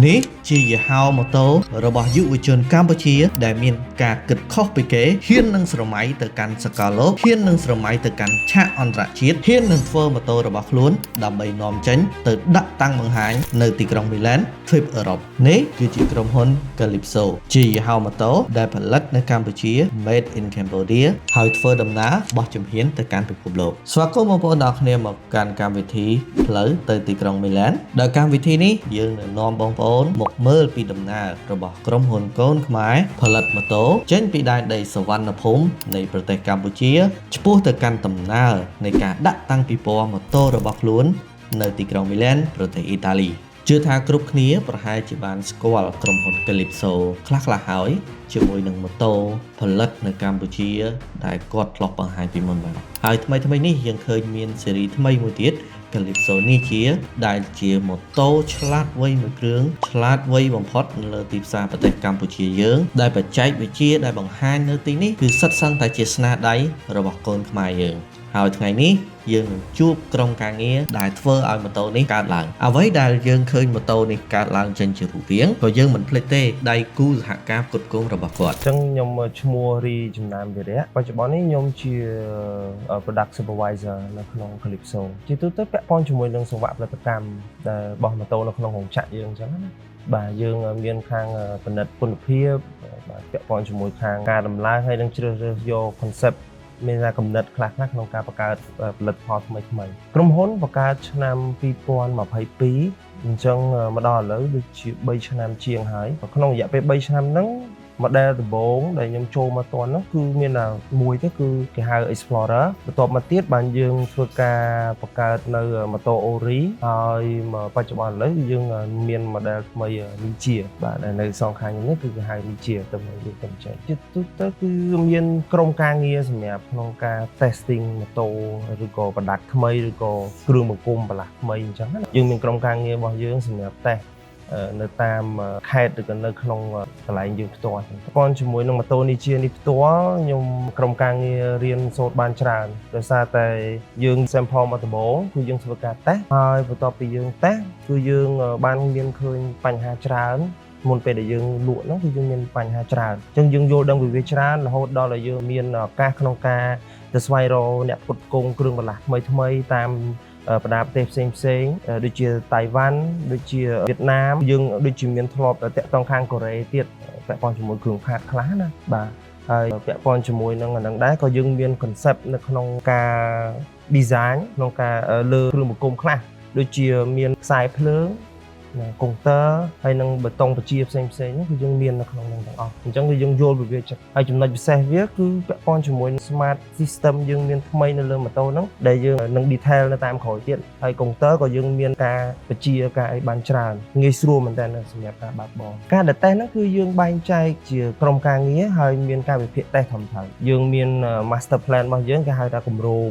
នេះជាយីហោម៉ូតូរបស់យុវជនកម្ពុជា ដែលមានការគិតខុសពីគេហ៊ាននឹងស្រមៃទៅកាន់សកលលោកហ៊ាននឹងស្រមៃទៅកាន់ឆាកអន្តរជាតិហ៊ាននឹងធ្វើម៉ូតូរបស់ខ្លួនដើម្បីនាំចេញទៅដាក់តាំងបង្ហាញនៅទីក្រុងមីឡែនទ្វីបអឺរ៉ុបនេះគឺជាក្រុមហ៊ុន Calypso ជាយីហោម៉ូតូដែលផលិតនៅកម្ពុជា Made in Cambodia ហើយធ្វើដំណើរបោះជំហានទៅកាន់ពិភពលោកស្វាគមន៍បងប្អូនទាំងអស់គ្នាមកកាន់កម្មវិធីផ្លូវទៅទីក្រុងមីឡែនដោយកម្មវិធីនេះយើងនឹងនាំបងប្អូនមកមើលពីដំណើររបស់ក្រុមហ៊ុនកូនខ្មែរផលិតម៉ូតូចេញពីដែនដីសវណ្ណភូមិនៃប្រទេសកម្ពុជាឆ្ពោះទៅកាន់ដំណើរនៃការដាក់តាំងពិព័រណ៍ម៉ូតូរបស់ខ្លួននៅទីក្រុងមីឡែនប្រទេសអ៊ីតាលី ជឿថាគ្រប់គ្នាប្រហែលជាបានស្គាល់ក្រុមហ៊ុន Calypso ខ្លះៗហើយជាមួយនឹងម៉ូតូផលិតនៅកម្ពុជាដែលគាត់ធ្លាប់បង្ហាញពីមុនមកហើយថ្មីៗនេះយើងឃើញមានស៊េរីថ្មីមួយទៀត Calypso នេះជាដែលជាម៉ូតូឆ្លាតវៃមួយគ្រឿងឆ្លាតវៃបំផុតនៅលើទីផ្សារប្រទេសកម្ពុជាយើងដែលបច្ចេកវិទ្យាដែលបង្ហាញនៅទីនេះគឺសុទ្ធសឹងតែជាស្នាដៃរបស់កូនខ្មែរយើង ហើយថ្ងៃនេះយើងនឹងជួបក្រុមការងារដែលធ្វើឲ្យម៉ូតូនេះកើតឡើងអ្វីដែលយើងឃើញម៉ូតូនេះកើតឡើងចេញជារូបរាងក៏យើងមិនភ្លេចទេដៃគូសហការផ្គត់ផ្គង់របស់គាត់ អញ្ចឹងខ្ញុំឈ្មោះរីចំណានវិរៈបច្ចុប្បន្ននេះខ្ញុំជា product supervisor នៅក្នុង Calypso ជាទូទៅពាក់ព័ន្ធជាមួយនឹងសង្វាក់ផលិតកម្មដែលរបស់ម៉ូតូនៅក្នុងរោងចក្រយើងអញ្ចឹងណាបាទយើងមានខាងពិនិត្យគុណភាពបាទពាក់ព័ន្ធជាមួយខាងការដំឡើងហើយនឹងជ្រើសរើសយក concept មានថាកំណត់ខ្លះៗក្នុងការបង្កើតផលិតផលថ្មីថ្មីក្រុមហ៊ុនបង្កើតឆ្នាំ2022អញ្ចឹងមកដល់ឥឡូវដូចជា3ឆ្នាំជាងហើយក្នុងរយៈពេល3ឆ្នាំហ្នឹង model ដំបូងដែលខ្ញុំចូលមកតន់ហ្នឹងគឺមានតែមួយទេគឺគេហៅ Explorer បន្ទាប់មកទៀតបានយើងធ្វើការបង្កើតនៅម៉ូតូ Ori ហើយមកបច្ចុប្បន្នឥឡូវយើងមាន model ថ្មី Ninja បាទដែលនៅសងខាងខ្ញុំនេះគឺគេហៅ Ninja ទៅមកយើងទៅចេញជាទូទៅគឺមានក្រុមការងារសម្រាប់ក្នុងការ testing ម៉ូតូឬក៏ product ថ្មីឬក៏គ្រឿងបង្គុំបន្លាស់ថ្មីអញ្ចឹងណាយើងមានក្រុមការងាររបស់យើងសម្រាប់តេស្តនៅតាមខេត្តឬក៏នៅក្នុងកន្លែងយើងផ្ទាល់ចឹងប៉ុន្តែជាមួយនឹងម៉ូតូនេះជានេះផ្ទាល់ខ្ញុំក្រុមការងាររៀនសូត្របានច្រើនដោយសារតែយើង sample មកដំបូងគឺយើងធ្វើការតេស្តហើយបន្ទាប់ពីយើងតេស្តគឺយើងបានមានឃើញបញ្ហាច្រើនមុនពេលដែលយើងលក់ហ្នឹងគឺយើងមានបញ្ហាច្រើនអញ្ចឹងយើងយល់ដឹងពីវាច្រើនរហូតដល់តែយើងមានឱកាសក្នុងការទៅស្វែងរកអ្នកផ្គត់ផ្គង់គ្រឿងបន្លាស់ថ្មីថ្មីតាមបណ្ដាប្រទេសផ្សេងផ្សេងដូចជាតៃវ៉ាន់ដូចជាវៀតណាមយើងដូចជាមានធ្លាប់តាក់ទងខាងកូរ៉េទៀតពាក់ព័ន្ធជាមួយគ្រឿងផាតខ្លះណាបាទហើយពាក់ព័ន្ធជាមួយនឹងអានឹងដែរក៏យើងមាន concept នៅក្នុងការ design ក្នុងការលើគ្រឿងបង្គុំខ្លះដូចជាមានខ្សែភ្លើង កុងទ័រហើយនឹងបេតុងបជាផ្សេងផ្សេងហ្នឹងគឺយើងមាននៅក្នុងហ្នឹងទាំងអស់អញ្ចឹងគឺយើងយល់ពីវាចិត្តហើយចំណុចពិសេសវាគឺពាក់ព័ន្ធជាមួយនឹង smart system យើងមានថ្មីនៅលើម៉ូតូហ្នឹងដែលយើងនឹង detail នៅតាមក្រោយទៀតហើយកុងទ័រក៏យើងមានការបជាការអីបានច្រើនងាយស្រួលមែនតើសម្រាប់ការបើកបរការដែលតេស្តហ្នឹងគឺយើងបែងចែកជាក្រុមការងារហើយមានការវិភាគតេស្តត្រឹមត្រូវយើងមាន master plan របស់យើងគេហៅថាគម្រោង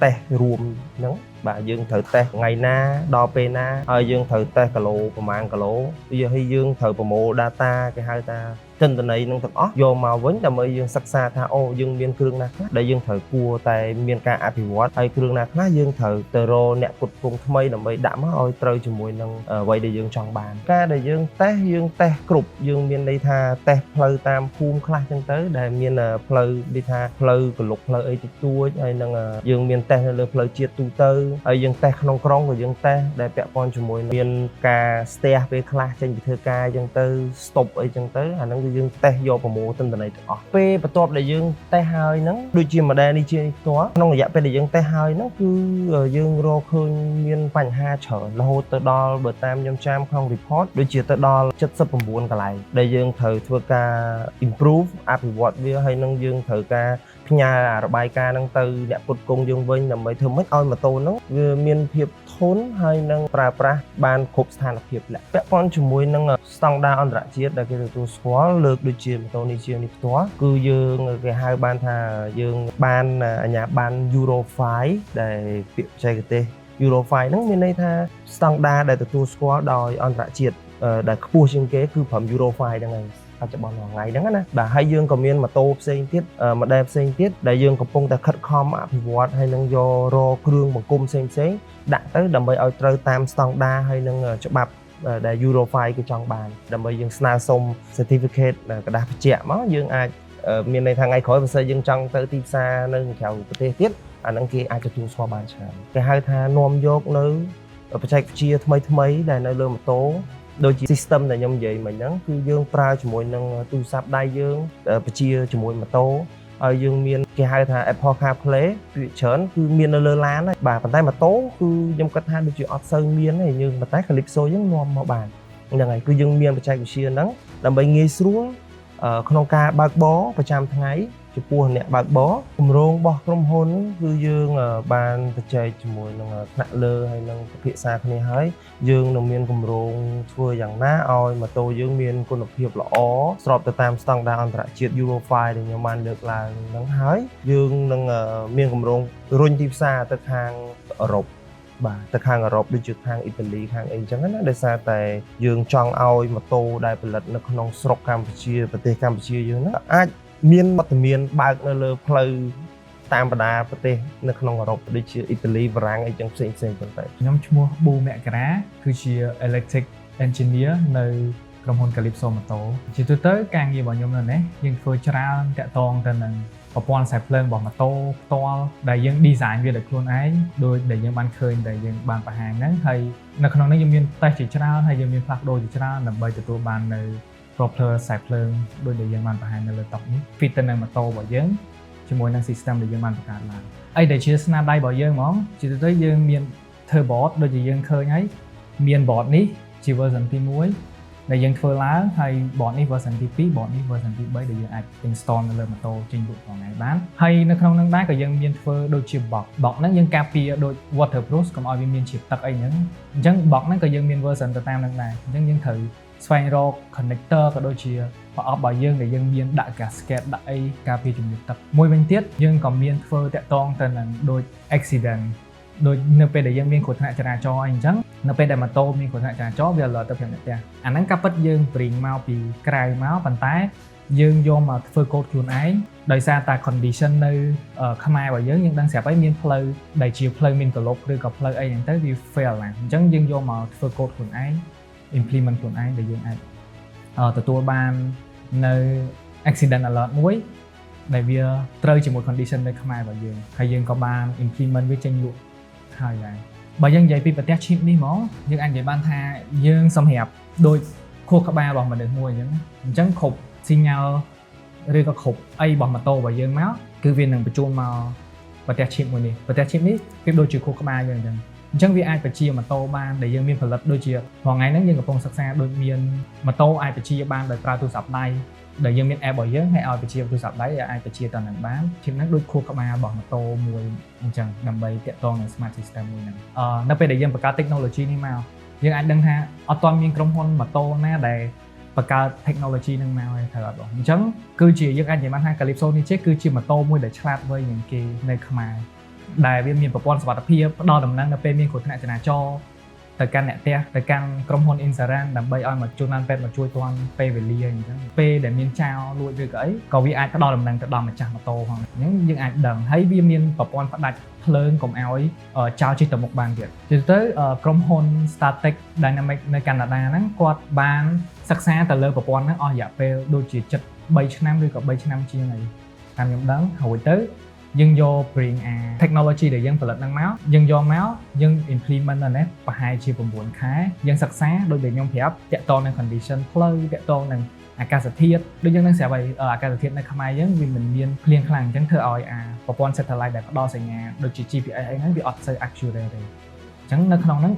តេស្តរួមហ្នឹងបាទយើងត្រូវតេស្តថ្ងៃណាដល់ពេលណាហើយយើងត្រូវតេស្តគីឡូប្រហែលគីឡូវាហើយយើងត្រូវប្រមូល data គេហៅថាទិន្នន័យនឹងទាំងអស់យកមកវិញដើម្បីយើងសិក្សាថាអូយើងមានគ្រឿងណាខ្លះដែលយើងត្រូវគួរតែមានការអភិវឌ្ឍហើយគ្រឿងណាខ្លះយើងត្រូវទៅរកអ្នកផ្គត់ផ្គង់ថ្មីដើម្បីដាក់មកឲ្យត្រូវជាមួយនឹងអ្វីដែលយើងចង់បានការដែលយើងតេស្តយើងតេស្តគ្រប់យើងមានន័យថាតេស្តផ្លូវតាមភូមិខ្លះចឹងទៅដែលមានផ្លូវដូចថាផ្លូវកលុកផ្លូវអីតិចតួចហើយនឹងយើងមានតេស្តនៅលើផ្លូវជាតិទូទៅហើយយើងតេស្តក្នុងក្រុងក៏យើងតេស្តដែលពាក់ព័ន្ធជាមួយមានការស្ទះពេលខ្លះចេញពីធ្វើការចឹងទៅ stop អីចឹងទៅអាហ្នឹងគឺយើងតេស្តយកប្រមូលទិន្នន័យទាំងអស់ពេលបន្ទាប់ដែលយើងតេស្តហើយហ្នឹងដូចជា model នេះជានេះផ្ទាល់ក្នុងរយៈពេលដែលយើងតេស្តហើយហ្នឹងគឺយើងរកឃើញមានបញ្ហាច្រើនរហូតទៅដល់បើតាមខ្ញុំចាំក្នុង report ដូចជាទៅដល់79កន្លែងដែលយើងត្រូវធ្វើការ improve អភិវឌ្ឍវាហើយនឹងយើងត្រូវការផ្ញើអារបាយការណ៍ហ្នឹងទៅអ្នកផ្គត់ផ្គង់យើងវិញដើម្បីធ្វើម៉េចឲ្យម៉ូតូហ្នឹងវាមានភាពធន់ហើយនឹងប្រើប្រាស់បានគ្រប់ស្ថានភាពលក្ខពាក់ព័ន្ធជាមួយនឹងស្តង់ដារអន្តរជាតិដែលគេទទួលស្គាល់លើកដូចជាម៉ូតូនេះជានេះផ្ទាល់គឺយើងគេហៅបានថាយើងបានអាជ្ញាប័ណ្ណ Euro 5ដែលពាក្យបច្ចេកទេស Euro 5ហ្នឹងមានន័យថាស្តង់ដារដែលទទួលស្គាល់ដោយអន្តរជាតិដែលខ្ពស់ជាងគេគឺ5 Euro 5ហ្នឹងហើយបច្ចុប្បន្នថ្ងៃហ្នឹងណាបាទហើយយើងក៏មានម៉ូតូផ្សេងទៀត model ផ្សេងទៀតដែលយើងកំពុងតែខិតខំអភិវឌ្ឍហើយនឹងយករកគ្រឿងបង្គុំផ្សេងផ្សេងដាក់ទៅដើម្បីឲ្យត្រូវតាមស្តង់ដារហើយនឹងច្បាប់ ដែល Euro 5គេចង់បានដើម្បីយើងស្នើសុំ certificate ក្រដាសបញ្ជាក់មកយើងអាចមានន័យថាថ្ងៃក្រោយបើសិនយើងចង់ទៅទីផ្សារនៅក្រៅប្រទេសទៀតអាហ្នឹងគេអាចទទួលស្គាល់បានច្រើនគេហៅថានាំយកនៅបច្ចេកវិទ្យាថ្មីថ្មីដែលនៅលើម៉ូតូដូចជា system ដែលខ្ញុំនិយាយមិញហ្នឹងគឺយើងប្រើជាមួយនឹងទូរស័ព្ទដៃយើងបញ្ជាជាមួយម៉ូតូហើយយើងមានគេហៅថា Apple CarPlay ភាគច្រើនគឺមាននៅលើឡានហើយបាទប៉ុន្តែម៉ូតូគឺខ្ញុំគិតថាដូចជាអត់សូវមានទេយើងប៉ុន្តែ Calypso យើងនាំមកបានហ្នឹងហើយគឺយើងមានបច្ចេកវិទ្យាហ្នឹងដើម្បីងាយស្រួលក្នុងការបើកបរប្រចាំថ្ងៃចំពោះអ្នកបើកបរគម្រោងរបស់ក្រុមហ៊ុនគឺយើងបានបច្ចេកជាមួយនឹងថ្នាក់លើហើយនឹងពិភាក្សាគ្នាហើយយើងនឹងមានគម្រោងធ្វើយ៉ាងណាឲ្យម៉ូតូយើងមានគុណភាពល្អស្របទៅតាមស្តង់ដារអន្តរជាតិ Euro 5ដែលខ្ញុំបានលើកឡើងហ្នឹងហើយយើងនឹងមានគម្រោងរុញទីផ្សារទៅខាងអឺរ៉ុបបាទទៅខាងអឺរ៉ុបដូចជាខាងអ៊ីតាលីខាងអីចឹងណាដោយសារតែយើងចង់ឲ្យម៉ូតូដែលផលិតនៅក្នុងស្រុកកម្ពុជាប្រទេសកម្ពុជាយើងហ្នឹងអាចមានវត្តមានបើកនៅលើផ្លូវតាមបណ្ដាប្រទេសនៅក្នុងអឺរ៉ុបដូចជាអ៊ីតាលីបារាំងអីចឹងផ្សេងផ្សេងចឹងទៅ ខ្ញុំឈ្មោះប៊ូមករាគឺជា electric engineer នៅក្រុមហ៊ុន Calypso Moto ជាទូទៅការងាររបស់ខ្ញុំនៅនេះយើងធ្វើច្រើនតាក់ទងទៅនឹងប្រព័ន្ធខ្សែភ្លើងរបស់ម៉ូតូផ្ទាល់ដែលយើង design វាដោយខ្លួនឯងដោយដែលយើងបានឃើញដែលយើងបានបង្ហាញហ្នឹងហើយនៅក្នុងនេះយើងមានតេស្តជាច្រើនហើយយើងមានផ្លាស់ប្ដូរជាច្រើនដើម្បីទទួលបាននៅ proper ខ្សែភ្លើងដោយដែលយើងបានបង្ហាញនៅលើតុនេះ fit ទៅនឹងម៉ូតូរបស់យើងជាមួយនឹង system ដែលយើងបានបង្កើតឡើងអីដែលជាស្នាដៃរបស់យើងហ្មងជាទូទៅយើងមានធ្វើ board ដូចជាយើងឃើញហើយមាន board នេះជា version ទី1ដែលយើងធ្វើឡើងហើយ board នេះ version ទី2 board នេះ version ទី3ដែលយើងអាច install នៅលើម៉ូតូចេញលក់ផងឯងបានហើយនៅក្នុងហ្នឹងដែរក៏យើងមានធ្វើដូចជា box box ហ្នឹងយើងការពារដូច waterproof កុំឲ្យវាមានជាតិទឹកអីហ្នឹងអញ្ចឹង box ហ្នឹងក៏យើងមាន version ទៅតាមហ្នឹងដែរអញ្ចឹងយើងត្រូវស្វែងរក connector ក៏ដូចជាប្រអប់របស់យើងដែលយើងមានដាក់ gasket ដាក់អីការពារជំងឺទឹកមួយវិញទៀតយើងក៏មានធ្វើតាក់ទងទៅនឹងដូច accident ដូចនៅពេលដែលយើងមានគ្រោះថ្នាក់ចរាចរណ៍អីអញ្ចឹងនៅពេលដែលម៉ូតូមានគ្រោះថ្នាក់ចរាចរណ៍វា alert ទៅប្រាប់អ្នកផ្ទះអាហ្នឹងការពិតយើង bring មកពីក្រៅមកប៉ុន្តែយើងយកមកធ្វើកូដខ្លួនឯងដោយសារតែ condition នៅខ្មែររបស់យើងយើងដឹងស្រាប់ហើយមានផ្លូវដែលជាផ្លូវមានក្រឡុកឬក៏ផ្លូវអីហ្នឹងទៅវា fail ឡើងអញ្ចឹងយើងយកមកធ្វើកូដខ្លួនឯង implement ខ្លួនឯងដែលយើងអាចទទួលបាននៅ accident alert មួយដែលវាត្រូវជាមួយ condition នៅខ្មែររបស់យើងហើយយើងក៏បាន implement វាចេញលក់ហើយដែរបើយើងនិយាយពីប្រទេស chip នេះហ្មងយើងអាចនិយាយបានថាយើងសម្រាប់ដូចខួរក្បាលរបស់មនុស្សមួយអញ្ចឹងអញ្ចឹងគ្រប់ signal ឬក៏គ្រប់អីរបស់ម៉ូតូរបស់យើងមកគឺវានឹងបញ្ជូនមកប្រទេស chip មួយនេះប្រទេស chip នេះវាដូចជាខួរក្បាលយើងអញ្ចឹងអញ្ចឹងវាអាចបញ្ជាម៉ូតូបានដែលយើងមានផលិតដូចជារាល់ថ្ងៃហ្នឹងយើងកំពុងសិក្សាដូចមានម៉ូតូអាចបញ្ជាបានដោយប្រើទូរស័ព្ទដៃដែលយើងមាន app របស់យើងហើយឲ្យបញ្ជាទូរស័ព្ទដៃឲ្យអាចបញ្ជាទៅនឹងបានជាហ្នឹងដូចខួរក្បាលរបស់ម៉ូតូមួយអញ្ចឹងដើម្បីតាក់ទងនឹង smart system មួយហ្នឹងអឺនៅពេលដែលយើងបង្កើត technology នេះមកយើងអាចដឹងថាអត់ទាន់មានក្រុមហ៊ុនម៉ូតូណាដែលបង្កើត technology នឹងមកហើយត្រូវអត់បងអញ្ចឹងគឺជាយើងអាចនិយាយបានថា Calypso នេះជាគឺជាម៉ូតូមួយដែលឆ្លាតវៃជាងគេនៅខ្មែរដែលវាមានប្រព័ន្ធសុវត្ថិភាពផ្ដល់ដំណឹងនៅពេលមានគ្រោះថ្នាក់ចរាចរណ៍ទៅកាន់អ្នកផ្ទះទៅកាន់ក្រុមហ៊ុន insurance ដើម្បីឲ្យមកជួនឡានពេទ្យមកជួយទាន់ពេលវេលាអញ្ចឹងពេលដែលមានចោរលួចឬក៏អីក៏វាអាចផ្ដល់ដំណឹងទៅដល់ម្ចាស់ម៉ូតូផងអញ្ចឹងយើងអាចដឹងហើយវាមានប្រព័ន្ធផ្ដាច់ភ្លើងកុំឲ្យចោរជិះទៅមុខបានទៀតជាទៅក្រុមហ៊ុន Static Dynamic នៅកាណាដាហ្នឹងគាត់បានសិក្សាទៅលើប្រព័ន្ធហ្នឹងអស់រយៈពេលដូចជាជិត3ឆ្នាំឬក៏3ឆ្នាំជាងអីតាមខ្ញុំដឹងរួចទៅយើងយក bring អា technology ដែលយើងផលិតហ្នឹងមកយើងយកមកយើង implement នៅនេះប្រហែលជា9ខែយើងសិក្សាដូចដែលខ្ញុំប្រាប់តាក់ទងនឹង condition ផ្លូវតាក់ទងនឹងអាកាសធាតុដូចយើងនឹងស្រាប់ហើយអាកាសធាតុនៅខ្មែរយើងវាមិនមានភ្លៀងខ្លាំងអញ្ចឹងធ្វើឲ្យអាប្រព័ន្ធ satellite ដែលផ្ដល់សញ្ញាដូចជា GPS អីហ្នឹងវាអត់សូវ accurate ទេអញ្ចឹងនៅក្នុងហ្នឹង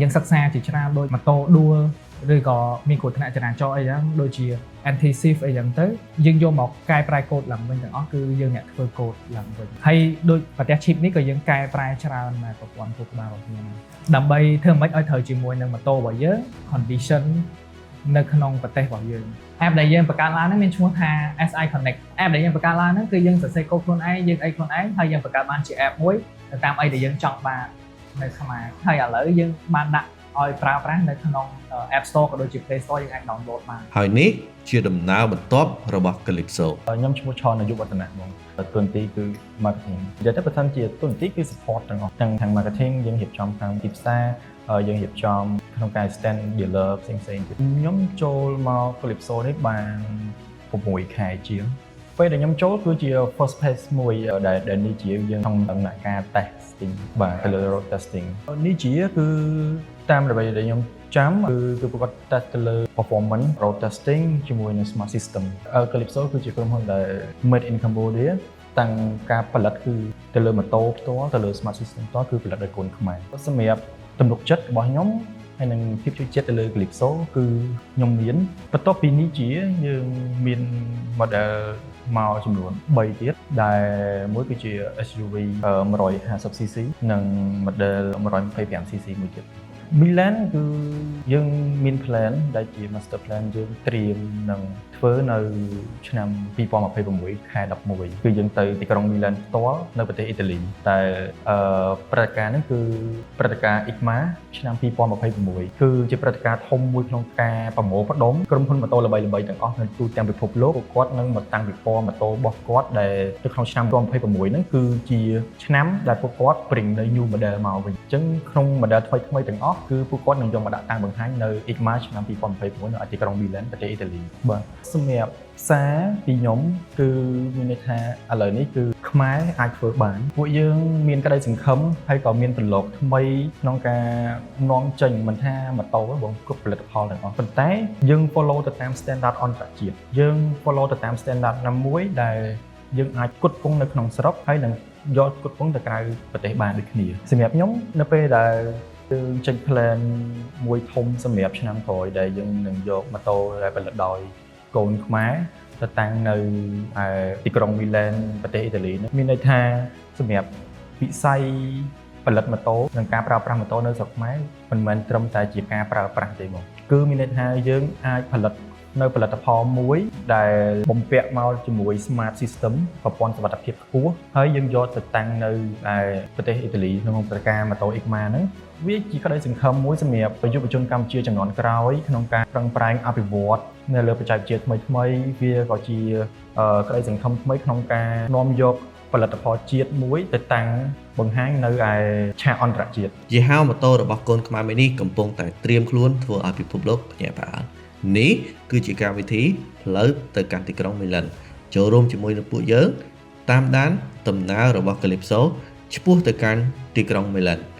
យើងសិក្សាជាច្រើនដូចម៉ូតូដួលឬក៏មានគ្រោះថ្នាក់ចរាចរណ៍អីចឹងដូចជា anti theft អីចឹងទៅយើងយកមកកែប្រែកូដឡើងវិញទាំងអស់គឺយើងអ្នកធ្វើកូដឡើងវិញហើយដូចប្រទេស chip នេះក៏យើងកែប្រែច្រើនដែរប្រព័ន្ធខួរក្បាលរបស់យើងដើម្បីធ្វើម៉េចឲ្យត្រូវជាមួយនឹងម៉ូតូរបស់យើង condition នៅក្នុងប្រទេសរបស់យើង app ដែលយើងបង្កើតឡើងហ្នឹងមានឈ្មោះថា SI Connect app ដែលយើងបង្កើតឡើងហ្នឹងគឺយើងសរសេរកូដខ្លួនឯងយើងអីខ្លួនឯងហើយយើងបង្កើតបានជា app មួយទៅតាមអីដែលយើងចង់បាននៅខ្មែរហើយឥឡូវយើងបានដាក់ឲ្យប្រើប្រាស់នៅក្នុង App Store ក៏ដូចជា Play Store យើងអាច download បាន ហើយនេះជាដំណើរបន្ទាប់របស់ Calypso ខ្ញុំឈ្មោះឆនអាយុវឌ្ឍនៈបងតួនាទីគឺ marketing និយាយទៅបើសិនជាតួនាទីគឺ support ទាំងអស់ទាំងខាង marketing យើងរៀបចំខាងទីផ្សារ យើងរៀបចំក្នុងការ stand dealer ផ្សេងៗទៀតខ្ញុំចូលមក Calypso នេះបាន6ខែជាងពេលដែលខ្ញុំចូលគឺជា first phase មួយដែលដែលនេះជាយើងក្នុងដំណាក់កាល testing បាទទៅលើ road testing នេះជាគឺតាមអ្វីដែលខ្ញុំចាំគឺគឺប្រកប test ទៅលើ performance road testing ជាមួយនឹង smart system Calypso គឺជាក្រុមហ៊ុនដែល made in Cambodia តាំងការផលិតគឺទៅលើម៉ូតូផ្ទាល់ទៅលើ smart system ផ្ទាល់គឺផលិតដោយកូនខ្មែរសម្រាប់ទំនុកចិត្តរបស់ខ្ញុំហើយនឹងភាពជឿជាក់ទៅលើ Calypso គឺខ្ញុំមានបន្ទាប់ពីនេះជាយើងមាន model មកចំនួន3ទៀតដែលមួយគឺជា SUV 150 cc និង model 125 cc មួយទៀត Milan គឺយើងមាន plan ដែលជា master plan យើងត្រៀមនឹងធ្វើនៅឆ្នាំ2026ខែ11គឺយើងទៅទីក្រុង Milan ផ្ទាល់នៅប្រទេសអ៊ីតាលីតែអឺព្រឹត្តិការណ៍ហ្នឹងគឺព្រឹត្តិការណ៍ EICMA ឆ្នាំ2026គឺជាព្រឹត្តិការណ៍ធំមួយក្នុងការប្រមូលផ្ដុំក្រុមហ៊ុនម៉ូតូល្បីៗទាំងអស់នៅទូទាំងពិភពលោកពួកគាត់នឹងមកតាំងពិព័រណ៍ម៉ូតូរបស់គាត់ដែលនៅក្នុងឆ្នាំ2026ហ្នឹងគឺជាឆ្នាំដែលពួកគាត់ bring នៅ new model មកវិញអញ្ចឹងក្នុង model ថ្មីៗទាំងអស់គឺពួកគាត់នឹងយកមកដាក់តាំងបង្ហាញនៅ EICMA ឆ្នាំ2026នៅទីក្រុង Milan ប្រទេសអ៊ីតាលីបាទសម្រាប់សារពីខ្ញុំគឺមានន័យថាឥឡូវនេះគឺខ្មែរអាចធ្វើបានពួកយើងមានក្តីសង្ឃឹមហើយក៏មានទន្លកថ្មីក្នុងការនាំចេញមិនថាម៉ូតូទេបងគ្រប់ផលិតផលទាំងអស់ប៉ុន្តែយើង follow ទៅតាម standard អន្តរជាតិយើង follow ទៅតាម standard ណាមួយដែលយើងអាចផ្គត់ផ្គង់នៅក្នុងស្រុកហើយនឹងយកផ្គត់ផ្គង់ទៅក្រៅប្រទេសបានដូចគ្នាសម្រាប់ខ្ញុំនៅពេលដែលយើងចេញ plan មួយធំសម្រាប់ឆ្នាំក្រោយដែលយើងនឹងយកម៉ូតូដែលផលិតដោយកូនខ្មែរទៅតាំងនៅឯទីក្រុងមីឡែនប្រទេសអ៊ីតាលីនោះមានន័យថាសម្រាប់វិស័យផលិតម៉ូតូនិងការប្រើប្រាស់ម៉ូតូនៅស្រុកខ្មែរមិនមែនត្រឹមតែជាការប្រើប្រាស់ទេបងគឺមានន័យថាយើងអាចផលិតនៅផលិតផលមួយដែលបំពាក់មកជាមួយ smart system ប្រព័ន្ធសុវត្ថិភាពខ្ពស់ហើយយើងយកទៅតាំងនៅឯប្រទេសអ៊ីតាលីក្នុងព្រឹត្តិការណ៍ម៉ូតូ EICMA ហ្នឹងវាជាក្តីសង្ឃឹមមួយសម្រាប់យុវជនកម្ពុជាជំនាន់ក្រោយក្នុងការប្រឹងប្រែងអភិវឌ្ឍនៅលើបច្ចេកវិទ្យាថ្មីថ្មីវាក៏ជាក្តីសង្ឃឹមថ្មីក្នុងការនាំយកផលិតផលជាតិមួយទៅតាំងបង្ហាញនៅឯឆាកអន្តរជាតិ យីហោម៉ូតូរបស់កូនខ្មែរមួយនេះកំពុងតែត្រៀមខ្លួនធ្វើឲ្យពិភពលោកភ្ញាក់ផ្អើលនេះគឺជាកម្មវិធីផ្លូវទៅកាន់ទីក្រុងមីលិនចូលរួមជាមួយនឹងពួកយើងតាមដានដំណើររបស់ Calypso ឆ្ពោះទៅកាន់ទីក្រុងមីលិន។